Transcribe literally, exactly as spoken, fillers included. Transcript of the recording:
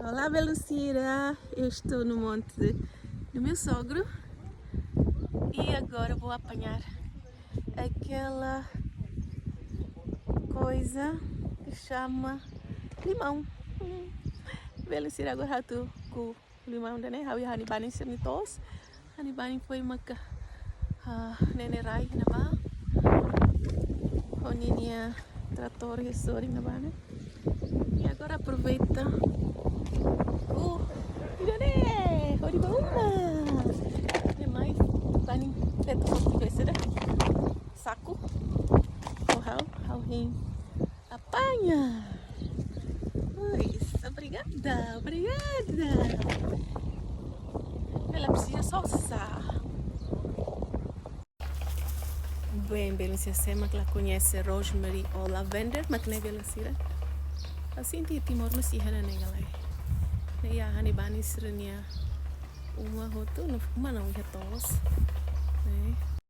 Olá, belun sira. Eu estou no monte do meu sogro e agora vou apanhar aquela coisa que chama limão. Belun sira, agora ha'u atu ko'a limão ida-ne'e, ha'u iha ha'u-nia banin sira-nia to'os. Ha'u-nia banin foin maka, ah, ne'e rai ne'ebá. Ho ninia tratór iha sorin ne'ebá ne'e. E agora aproveita. Uh, ida-ne'e, hodi bá uma. Ne'e mai, banin feto hotu bese ida. Saku. Ho ha'u, ha'u hein apanha. Pois, obrigada, obrigada. Ela precisa só sa. Bem, belun sira, sé mak la koñese rosemary ou lavender, mak ne'e, belun sira. Ha'u sente Timor mós iha ne'e ka lae. Ne'e iha ha'u-nia banin sira-nia uma hotu, no, uma no, iha to'os. Ne'e.